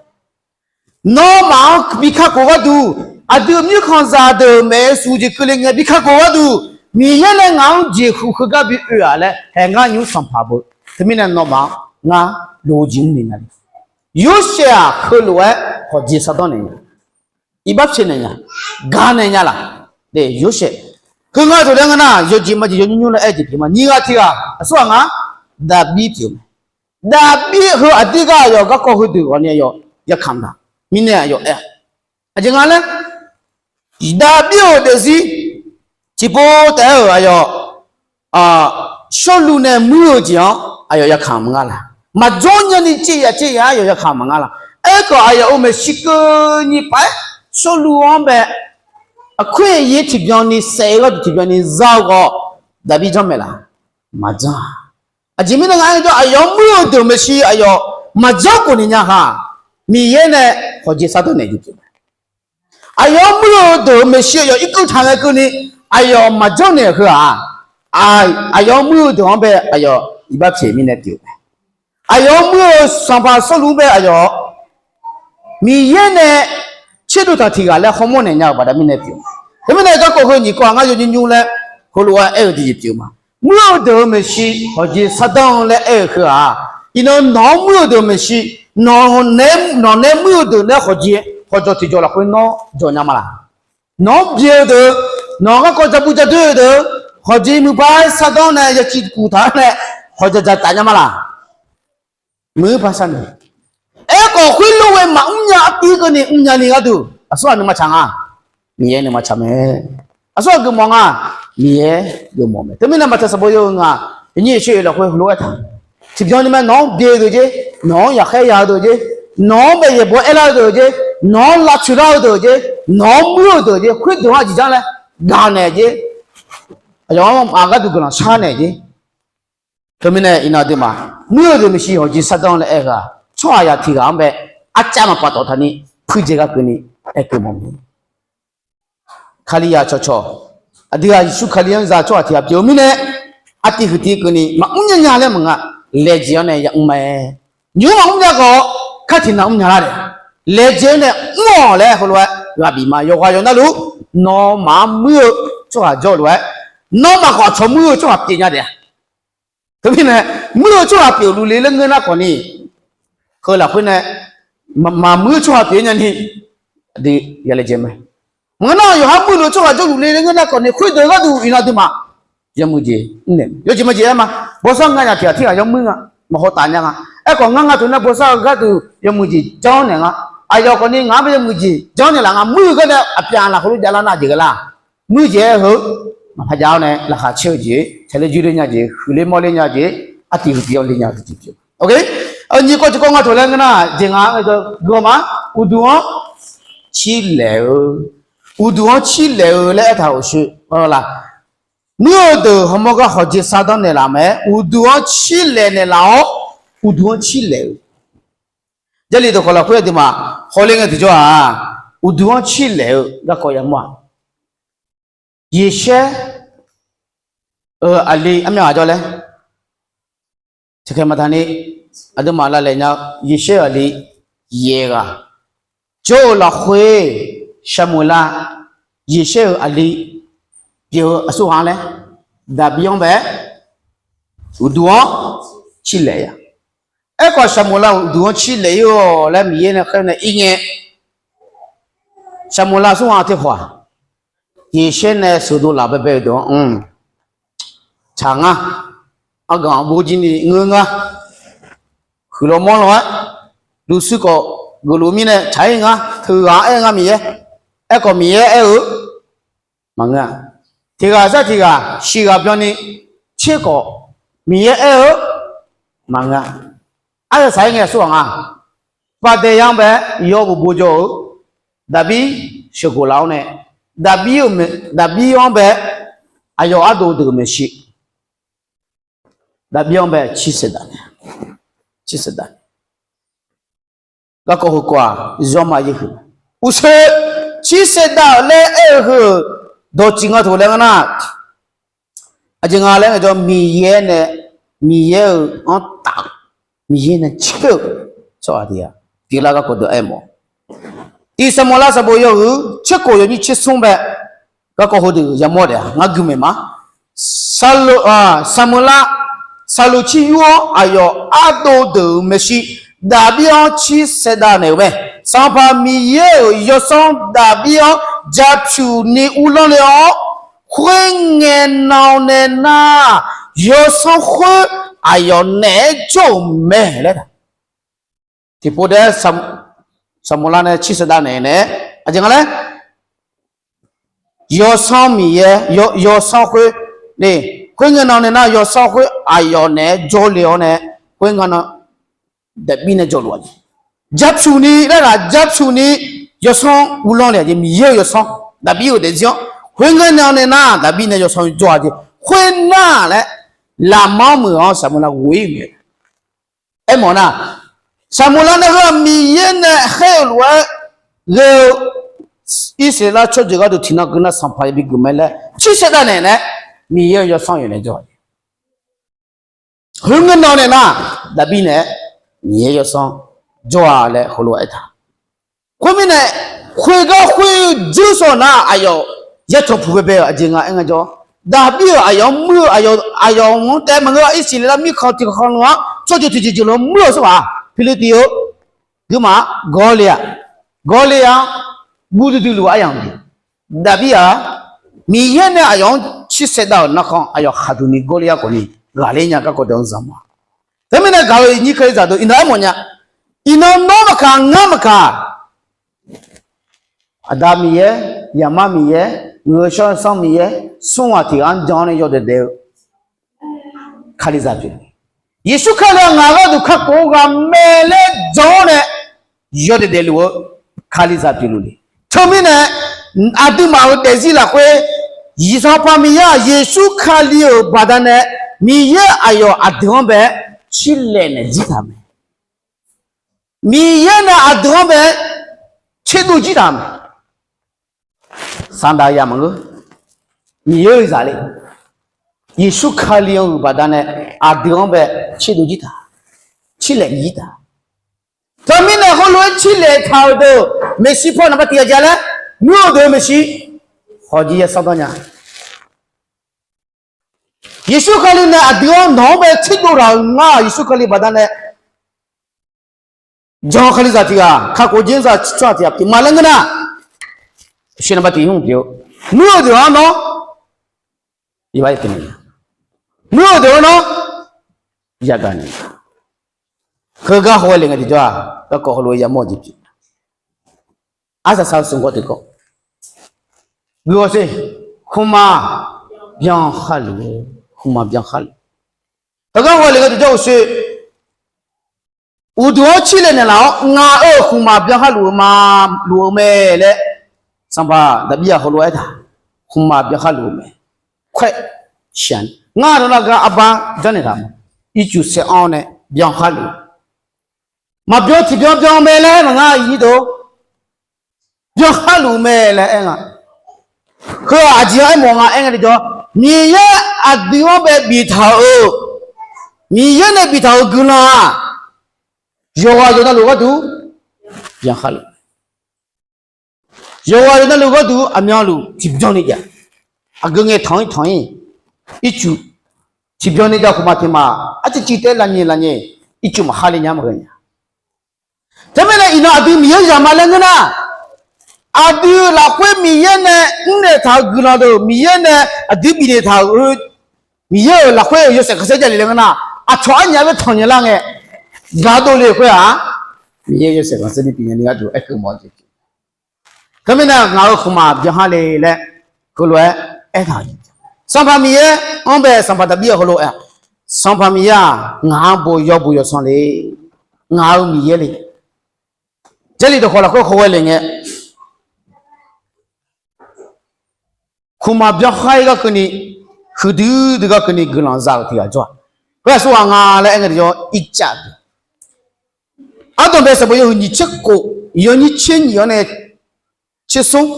Nawmaf-anr bi kakhof gharduq, aqdui mirkhanqzaq deuq maeqsuq jeq keuvle ngae bi kakhof gharduq, Miqyaer nae ngaq-anr jeqhuq heugar bi oe-aq laer haeq ngar nymr sanqpaq beu. Teumirnae nawmaf-anr ngar lof-eu jeq mrnaeq nya. Yorsaev-aq heulof-aer hawqjeq sardanr naeq nya. Iqbax pyaeqnaeq nya. Gaqnaeq nya laf. Yorsaev, heu ngar taqlaer ngeur nar, yawjeq majeq yawnymr nymr laer aer jeq pyeuf ma. Nyiq ghaq tiq ghaq aqsurghaq nga, Daqbir pyeuf-eu mae. Daqbir heu aqdir gar aqyawf garkawv heudeuq ghawqni aqyawf yakamq taq. Mirnae aqyawf aer-a, aqjeq nga laer, Daqbir-euq daefzir tiqpov taef-aer-euq aqyawf Sawrluv nae muir-eu jeq-anr aqyawf yakamq maqnga laq. Maqjawr nyani caev yaf caev yaf-aer aqyawf yakamq maqnga laq. Aerkhawf aqyawf-euq maeqshi keuvni paq-aer Sawrluv-anr bae aqkoer yaer tiqbyan ni saef-eu gharduq tiqbyan ni za-eu khawf, Daqbir janr maeq laq? Maqjanr-a. Aqjeq mirnae nga aer-eu jawr, aqyawf-anr muir-eu deuq-euq maeqshi aqyawf maqjanr khofnaeq nya-aq, Miqyaer nae hawqjeq shardanr naeq jeq pyeuf mae. Aqyawf-anr muir-eu deuq-euq maeqshi aqyawf irkeuv taq ngae keuvni, aqyawf maqjanr naeq-euq heu-aq, aqyawf-anr muir-eu deuq-anr bae aqyawf iqbax pyaeq mirnae pyeuf-eu mae. Aqyawf-anr muir-eu Sanqpaq Sawrluv-anr bae aqyawf Miqyaer nae tserdov taq tiq ghaq laer hawmawr naeq nya-euq baqda mirnae pyeuf-eu. Teumirnae garkawv heu nyiq kawv-aq ngar yawnymr nymr laer heulof-aer aer-eu tiqjeq pyeuf ma. Muir-eu deuq-euq maeqshi hawqjeq shardanr laer aer-eu heu-aq, iqnan nawq-anr muir-eu deuq-euq maeqshi, nawq nae muir-eu deuq laer hawqjeq hawqjawq tiqjawq lafkhoer nawr jawq nya ma laq? Nawq-anr byae-eu deuq, nawq-euq garkawv ja bu ja doer-eu deuq, hawqjeq muiq par shardanr nae yaciv kuf taq-anr nae hawqjaq jaq taf nya ma laq? Muiq-eu par sharnaeq. Aerkhawf khoerlof-aer maqmr nya artiv keuvni mrnya ni gharduq aqsurghaq nuima tsaq nga? Miqyaer nuima tsaq mae. Aqsurghaq geufmawf nga? Miqyaer geufmawf mae. Teumirnae Maqtaeq sanqbof yawhuiq ngaq, yawnyir yaersher lafkhoer heulof-aer taq. Tiqbyan ni mae, nawq-anr byae-eu deuq jer, nawq-anr yaqkhaer ya-eu deuq jer, nawq-anr bae yaeqbawq aerlar-eu deuq jer, nawq-anr lavtsoeq lar-eu deuq jer, nawq-anr muir-eu deuq jer, khoerdeuq-anr aqjeq janr laer gaq naeq jer. Aqyawf-anr maq gharduq guiqlanq shar naeq jer. Teumirnae iqnan aqduimaf muir-eu deuq maeqshi hawqjeq shardanr laer aer-eu-aq, tsawrhaqzaq tiq ghaq-anr bae arcav maqpav tawf taqni puirdzae gharkeuvni aerkeuv mawf mae. Kalizaq cawqcawq, aqdui-aq Yeqsur Kali-anr za tsawrhaq tiq ghaq pyeuf-eu mirnae, artiv huiqtiv keuvni maqmr nya nya laer maqnga, laejae-anr nae yamr mae. Nymq-mr maqmr nya khawf, kar tiqnan mrnya lar daef. Laejae-anr nae mr-awq laer heulof-aer ghaq bif ma. Yawqghaq yawqnavluf nawmaf muir-eu tsawrhaq jawr-eu lof-aer, nawmaf khawf aqcawq muir-eu tsawrhaq pyeuf nya daef-a. Teumirnae muir-eu tsawrhaq pyeuf luf le laer ngeur nar khawfni, heu lafkhoer nae maqmuir-eu tsawrhaq pyeuf-ir nyani, aqdui ya laejae mae. Maqngeur nar yawqha muir-eu tsawrhaq jawrluf le laer ngeur nar khawfni, khoerdeuq gharduq iqnan aqduimaf yawmuiq jeq mrnaeq, yawjeq maqjeq aer ma. Bawsar nga nya tiq ghaq tirghaq yawmuir nga, maqhaw taf nya nga. Aerkhawf ngar nga teu nar bawsar-eu gharduq yawmuiq jeq janr naeq nga. Aqyawf khawfni ngaq-anr bae yawmuiq jeq janr naeq laf nga. Muir-eu gharduq aqpyaq lafkhoer lof javlar nar jeq ghae lar? Muir jeq aer-eu heu, maqpar jav-awr nae laqkhaq caer-eu jeq, tsaqler juir ler nya jeq, huiqler mawrler nya jeq, artiv huiqtiv-anr le nya-eu tiqjeq pyeuf. Nyiq kawv tiqkawv nga teu laer ngeur nar, jeq nga-a geu-eu ma. Uqduq-anr cirlaeq-eu, uqduq-anr cirlaeq-eu laer aertaq-euq sher-a laq? Muir-eu deuq hawmawr gar hawqjeq shardanr naeqlaf mae. Uqduq-anr cirlaeq naeqlaf-awr, uqduq-anr cirlaeq-eu Jarlif dawqkawq lafkhoer aqduimaf hawler ngae tiqjawr-aq, uqduq-anr cirlaeq-eu garkawv yamawr-aq, Yeqshaer-euq aqli armyan ghaq jawr laer, tiqkhaeq maqtaq ni aqduimaf lavlaeq nya-eu Yeqshaer-euq aqli yaeq ghaq jawr-eu lafkhoer, Saqmuqlav Yeqshaer-euq aqli pyeuf-eu aqsurghaq-anr laer, Daqbir-anr bae uqduq-anr cirlaeq-a. Aerkhawf Saqmuqlav uqduq-anr cirlaeq-ir-awq laer Miqyaer nae khaer nae ir ngae, Saqmuqlav aqsurghaq tekhawf-aq, Yeqshaer nae sheuqdov laf baebae-eu deuq-anr, tsaq ngar, arganq bor jir ni ngeur ngar, huiqlawr mawrlawr-aer, luvshuir khawf geufluf mirnae tsaq-ir ngar, teughaq-anr aer ngar Miqyaer. Aerkhawf Miqyaer aer-eu maqngeur-a. Tiq ghaq zar tiq ghaq shiq ghaq byanni tser khawf Miqyaer aer-eu maqngeur-a. Aryaq saq-aer ngae aqsurghaq nga, Paqdaeq ya-anr bae yawr bof bo jawr-eu Daqbir sheuqkhof laf-awr nae, Daqbir-euq, Daqbir-anr bae aqyawf ardov deuq maeqshi, Daqbir-anr bae cirsaev daf nae, cirsaev daf nae, garkawv heukawv-aq, zawr ma yaer huiq. Uqshoe cirsaev daf-euq laer aer-eu heu-euq dawqtsuif nga taq laer ngar nar, aqjeq nga laer ngaejawr Miqyaer nae, Miqyaer-euq anr taf, Miqyaer nae caer-eu tsawrhaq tiq ghaq pyeuflar garkawv deuq aermawf. Tiq Saqmuqlav sanqbof yawhuiq tser khof yawnyir tser smr bae garkawv heudeuq yamawr taef-a, ngar gui maeq ma. Saqmuqlav, saqloq cir yur-awr aqyawf ardov deuq-euq maeqshi Daqbir-anr cirsaev daf naeq-euq mae. Sanqpaq Miqyaer-euq yawsanr Daqbir-anr japyuq ni uvlanr le-awr, khoerngae nan nae nar, yawsanr khoer aqyawf naeq-aer jawr-euq mae laer taq. Tiqpov daef-aer Saqmuqlav nae cirsaev daf naeq naeq-aer aqjeq nga laer, yawsanr Miqyaer, yawsanr khoer, khoerngae nan nae nar yawsanr khoer aqyawf naeq-aer jawr le-awr nae, khoerngae nan Daqbir nae jawrluf-a jeq, japyuq ni laer ghaq japyuq ni yawsanr uvlanr le-a jeq, Miqyaer-euq yawsanr Daqbir-euq daefzir-anr khoerngae nan nae nar Daqbir nae yawsanr jawr-a jeq, khoernar laer lafma-anr muiq-awr Saqmeuqlav ghof-ir mae. Aermawf nar, Saqmeuqlav nae heu-aq Miqyaer nae khaer-euq lof-aer ghae-eu Irsaqleqlav tsawrjeuq gharduq tiqnan geuq nar sanqpaq yabi geuf mae laer cirsaev dav naeq nae, Miqyaer-euq yawsanr yawf naeq jawr-a. Khoerngae nawq naeq nar, Daqbir naeq-aer Miqyaer yawsanr jawr-a laer heulof-aer aertaq. Khoermirnae, khoergar khoer-eu jeursawq nar aqyawf yatanq puq baebae-euq aqjeq nga aer nga jawr. Daqbir-euq aqyawf-anr muir-eu aqyawf, aqyawf-anr taef maqngeur-a. Irsaqleqlav mirkhanq tiqkhanq luf-anr tsawrjeuq tiqjeq jeq luf-anr muir-euq sawrhaq Pirlirtiv-eu guirmaf-a Gawrle-aq, Gawrle-anr guv duidui luf-eu aryamq jeq. Daqbir-aq, Miqyaer nae aqyawf-anr cirsaev dav-euq narkhan aqyawf khaqduq ni Gawrle-anr khawf ni ghaqler nya garkawv deuq-anr zaq ma. Teumirnae gaq-eu nyir Kalizaq deuq iqnan aermawf nya. Iqnan nawr maqkaq ngar maqkaq, Aqda Miqyaer, Zaqmar Miqyaer, Geuq-eu shawr-eu Sanr Miqyaer, smr ghaq tiq ghaq-anr jan-awr nae yawdaef daef-eu Kalizaq pyeuf. Yeqsur Kali-aq ngaq gharduq kakhof-eu ghaq mae laer jan-awr nae yawdaef daefluf-eu Kalizaq pyeufluf le. Teumirnae aqduimaf-euq daefzir lafkhoer, Sanqpaq Miqyaer-aq Yeqsur Kali-euq baqdanae Miqyaer aqyawf aqdui-anr bae-aer cirlaef naeq jir taq mae. Miqyaer nae aqdui-anr bae-aer tserdov jir taq mae. Saqdaq ya maqngeur. Miqyaer-euq zaq le. Yeqsur Kali-anr-euq baqdanae aqdui-anr bae tserdov jir taq, cirlaef jir taq. Teumirnae heulof-aer cirlaef taq-euq deuq maeqshi paw naqba tiq ghaq ja laer, muir-euq deuq maeqshi hawq jir ya sar dawr nya. Yeqsur Kali nae aqdui-anr nawq-anr bae tserdov taq-euq ngar-aq Yeqsur Kali baqdanae jan-eu Kalizaq tiq ghaq, kakhof jir-anr zaq tsawrhaq tiq ghaq pyeuf ma laer ngeur nar, shir naqba tiq hmq pyeuf-eu, muir-euq deuq-anr nawr, muir-euq deuq-anr nawr yagaq naeq. Heugar haw-aer le ngae tiqjawr-aq, garkawv heulof-aer yamawr-eu jeq pyeuf. Arsaq saq-eu smq gawr tiqkawv guihaw sher, khmqmaq byan khar luf, khmqmaq byan khar luf. Heugar haw-aer le ngae tiqjawr uqshoe uqduq-anr cirlaef naeqlaf-awr ngaq-euq khmqmaq byan khar luf-eu ma, luf-eu mae laer, Sanqpaq Daqbir-aq heulof-aer aertaq, khmqmaq byan khar luf-eu mae. Khoer, ngar dawqlar gar arbar janrnaeq taq ma. Ircuf saev-anr nae byan khar luf. Maqbyan tiqbyan byan mae laer maqnga iqnyir deuq byan khar luf mae laer aer nga. Heu-aq aqjeq-anr aermawf nga aer ngae tiqjawr, Miqyaer aqdui-anr bae biftaq-euq, Miqyaer nae biftaq-euq guiqlanq-aq, yawqghaq yawqnavluf gharduq byan khar luf. Yawqghaq yawqnavluf gharduq aqmyanluf tiqbyan ni jav. Aqgeu ngae tanq-ir tanq-ir, ircuf tiqbyan ni jav khmqmaq tiq ma, arciv civ taef lavnyaeq lavnyaeq, ircuf maqkhar le nya maqghae nya. Teumirnae iqnan aqdui Miqyaer zaq ma laer ngeur nar, aqdui lafkhoer Miqyaer nae mrnaeq taq-euq guiqlanq deuq, Miqyaer nae aqdui bifnaeq taq-euq, Miqyaer-euq lafkhoer-euq yawshaef khanqsaer javle laer ngeur nar, aqcawq arnyaf bae tanqnyaeq lar ngae, gaq dovle-euq khoer-aq, Miqyaer yawshaef khanqsaer ni bifnaeq ni gharduq aerkeuv mawf-eu jeq. Teumirnae ngaq-euq khmqmaq byan khar le laer heulof-aer aertaq-euq. Sanqpaq Miqyaer-anr bae Sanqpaq Daqbir-eu heulof-aer, Sanqpaq Miqyaer-aq ngaq-anr bo yawbuq yawsanr le, ngaq-euq Miqyaer le. Jarlif dawqkawq lafkhoer hawghae le ngae, khmqmaq byan khar-ir gar keuvni, huiqdui dui gar keuvni guiqlanq za-euq tiq ghaq jawr-aq, khoer aqsurghaq nga laer aer ngae tiqjawr ircav dui. Ardanq bae sanqbof yawhuiq nyiq tser khof, yawnyir tser nyiq-anr nae tser smr,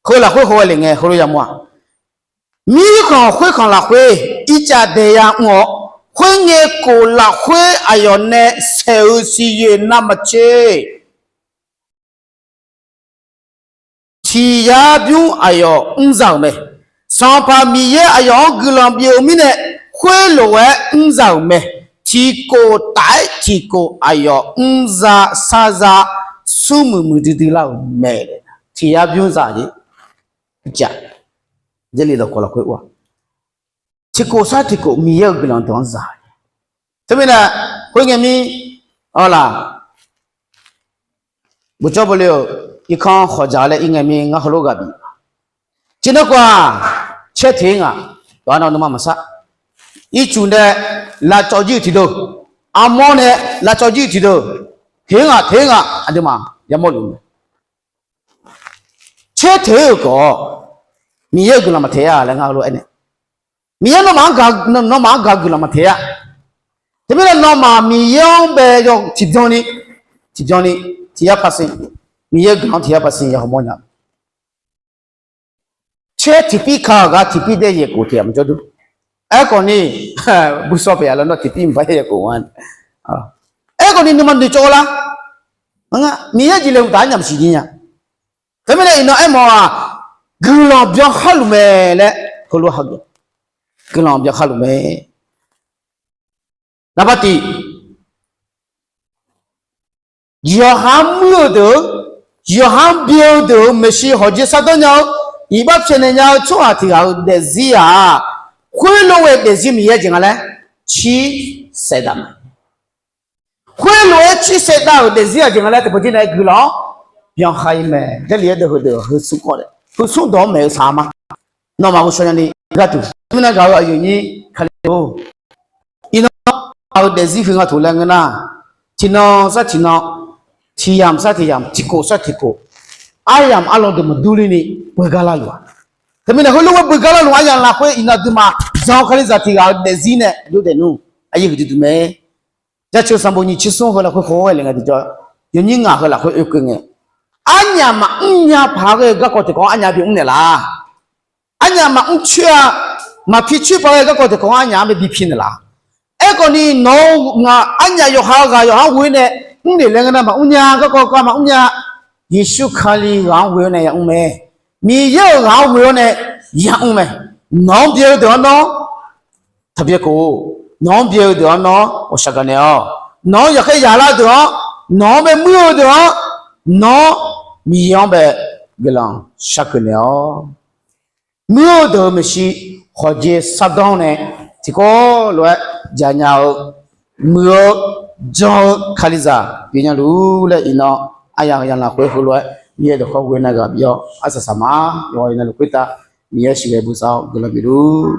heu lafkhoer hawghae le ngae heulof yamawr-aq, mirkhanq khoerkhanq lafkhoer ircav daeq ya mr-awr, khoerngae khof lafkhoer aqyawf nae saeq-euq siqyoeq navmaqtser tiq yar bymr aqyawf mr za-euq mae. Sanqpaq Miqyaer aqyawf-anr guiqlanq bif-eu mirnae, khoerlof-aer mr za-euq mae. Tiqkhof taf-aer tiqkhof aqyawf mr za sar za, smrmuiq muiqdui dui lar-euq mae. Tiq yar bymr za-eu jeq, Jarlif dawqkawq lafkhoer ur-aq, tiqkhof sar tiqkhof Miqyaer-euq guiqlanq deuq-anr za. Teumirnae khoerngae mir, arlaq, buqcawr bale-euq irkanr khawqdzaq laer ir ngae mir ngar heulof ghaq bif. Tiqnan khof-aq, caer teq-ir ngaq, yawqha nav nuima maqsar. Ircuf nae lavcawv jir-euq tiqdeuq, armawr nae lavcawv jir-euq tiqdeuq, teq-ir ngaq teq-ir ngaq aqduimaf yamawr luf mae. Caer teq-ir-euq khawf, Miqyaer-euq guiqlanq maqteq-a laer ngar heulof aernaeq. Miqyaer nawmaf-anr gaq, nawmaf-anr gaq guiqlanq maqteq-a. Teumirnae nawmaf Miqyaer-anr bae yaw tiqbyan ni, tiqbyan ni, tiq yar paqsiq, Miqyaer-eu guiqlanq tiq yar paqsiq ya hawmawr nya. Caer tiqpir ka-euq gar tiqpir daer yaeqkhof tiq yamq jawr dur. Aerkhawf ni, bursawr paq ya lawnmr tiqpir mqpar yaeqkhof-a. Aerkhawf ni nuima noeqcawv lar. Miqyaer jeq laeqhmq taf-aer nyamq siq jir nya. Teumirnae iqnan aermawf-aq, guiqlanq byan khar luf mae laer heulof hageuf. Guiqlanq byan khar luf mae. Naqbar tiq, yawqha-anr muir-eu deuq-eu, yawqha-anr byae-eu deuq-euq maeqshi hawqjeq shardanr nya-eu, iqbax pyaeqnaeq nya-eu tsawrhaq tiq ghaq-euq daefzir-aq, khoerlof-aer daefzir Miqyaer jeq nga laer cir saef dav mae. Khoerlof-aer cir saef dav-euq daefzir-aq jeq nga laer tiqpov jir nae guiqlanq-anr byan khar-ir mae. Jarlif-aer deuq heudeuq heu smr kawv-a, heu smr dawq-anr maeq-eu saq-a ma. Nawmaf ghovshaw nyani gharduq mirnae gaq-eu aqyuif nyir Kali-or, iqnan-aq-euq daefzir heu nga toq laer ngeur nar, tiqnan sar tiqnan, tiq yamq sar tiq yamq, tiq khof sar tiq khof, aryamq arlawr deuq maqdur ler ni beugar lar luf-a. Teumirnae heulof-aer beugar lar luf aryamq lafkhoer iqnan aqduimaf zanq-eu Kalizaq tiq ghaq-euq daefzir nae yawdaef nmr, aqyuif huiqdui dui mae. Jaceuq sanqbof nyiq tser smr heu lafkhoer khawf-aer le ngae tiqjawr, yawnyir ngaq heu lafkhoer oekeuv ngae, arnyaf maqmr nya paq-aer ghae-eu garkawv tiqkawv-anr arnyaf bi mr naeqlaf. Arnyaf maqmr coer-a, maqpi coer paq-aer ghae-eu garkawv tiqkawv-anr arnyaf-anr bae bi pi naeqlaf. Aerkhawf ni nawq-eu ngaq arnyaf yawqha-eu ghaq yawqha-anr ghoe-ir nae mr naeq laer ngeur nar maqmr nya, garkawv kawv maqmr nya. Yeqsur Kali ghaq-anr ghoe-awr nae yamr mae. Miqyaer-euq ghaq-anr ghoe-awr nae yamr mae. Nawq-anr byae-eu deuq-anr nawr taqbyae khof. Nawq-anr byae-eu deuq-anr nawr ghawqshaq gaqnaeq-awq. Nawq-anr yaqkhaer yaqlar deuq-anr, nawq-anr bae muir-eu deuq-anr, nawr Miqyaer-anr bae guiqlanq sharkeuv naeq-awq. Muir-eu deuq-euq maeqshi hawqjeq shardanr nae tiqkawv lof-aer jaqnya-eu, muiq-eu, jan-eu Kalizaq pyeuf nya luf laer iqnan aryamq yamq lafkhoer heulof-aer Miqyaer dawqkawq ghoe nar ghaq bi-awr arsaq saq ma. Yawqha iqnan luf khoertav Miqyaer sheuqghae bosav-awr guiqlanq bif luf.